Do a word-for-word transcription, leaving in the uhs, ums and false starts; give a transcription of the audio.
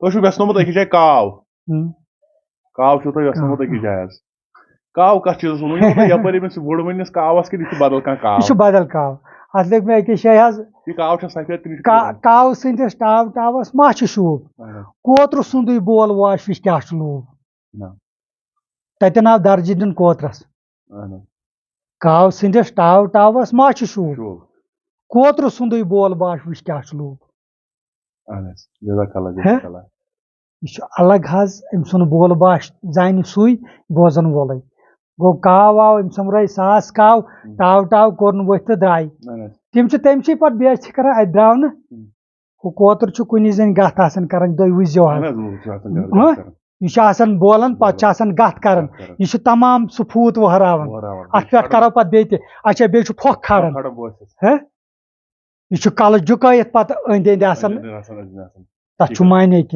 تۄہہِ چھُو وٮ۪ژھنومُت أکِس جایہِ کاو۔ ہُم۔ کاو چھُو تۄہہِ وٮ۪ژھنومُت أکِس جایہِ حظ۔ کاو کَتھ چیٖزَس ووٚنوٕ؟ یہِ اوس نہ یَپٲرۍ أمِس وُڑ ؤنِس کاوَس کِنہٕ یہِ چھُ بدل کانٛہہ کاو؟ یہِ چھُ بدل کاو۔ اَتھ لٔگۍ مےٚ أکِس جایہِ حظ۔ یہِ کاو چھا سفید کِنہٕ یہِ چھُ کا-، کرٛہُن؟ کاو سٕنٛدِس ٹاو ٹاوَس ما چھُ شوٗب؟ اَہَن حظ۔ کوترٕ سُنٛدُے بول واش وٕچھ کیٛاہ چھُ لوٗب۔ نہ۔ تَتہِ ناو درجہِ دیُن کوترَس۔ اَہَن حظ۔ کاو سٕنٛدِس ٹاو ٹاوَس ما چھُ شوٗب؟ شوٗب۔ کوترٕ سُنٛدُے بول واش وٕچھ کیٛاہ چھُ لوٗب۔ اَہَن حظ۔ جزاک اللہ، ہہ؟ جزاک اللہ۔ یہِ چھُ الگ حظ، أمۍ سُنٛد بول باش زانہِ سُے بوزن وولٕے۔ گوٚو کاو واو، أمۍ سوٚمبرٲے ساس کاو، ہُم۔ ٹاو ٹاو کوٚرُن ؤتھۍ تہٕ درٛاے۔ اَہَن حظ۔ تِم چھِ تَمہِ سٕے پتہٕ بے عزتی کران، اَتہِ درٛاو نہٕ۔ ہُم۔ ہُہ کوتُر چھُ کُنی زٔنۍ گتھ آسان کران، تُہۍ وٕچھزیو حظ۔ اَہَن حظ، اۭں، چھُ آسان کران ہہ؟ گتھ کران۔ یہِ چھُ آسان بولان، پتہٕ چھُ بولان۔ آسان گتھ کران۔ گتھ کران۔ یہِ چھُ تمام سُہ پھوٗت وہراوان۔ وہراوان۔ اَتھ پٮ۪ٹھ کرو پتہٕ بیٚیہِ تہِ۔ اچھا، بیٚیہِ چھُ پھۄکھ کھاران۔ کھاران بٲسِس۔ ہہ؟ یہِ چھُ کلہٕ جُکٲیِتھ پتہٕ أنٛدۍ أنٛدۍ آسان۔ أنٛدۍ أنٛدۍ آسان، أنٛدۍ أنٛدۍ آسان۔ تتھ چھُ ٹھیٖک۔ معنی کینٛہہ۔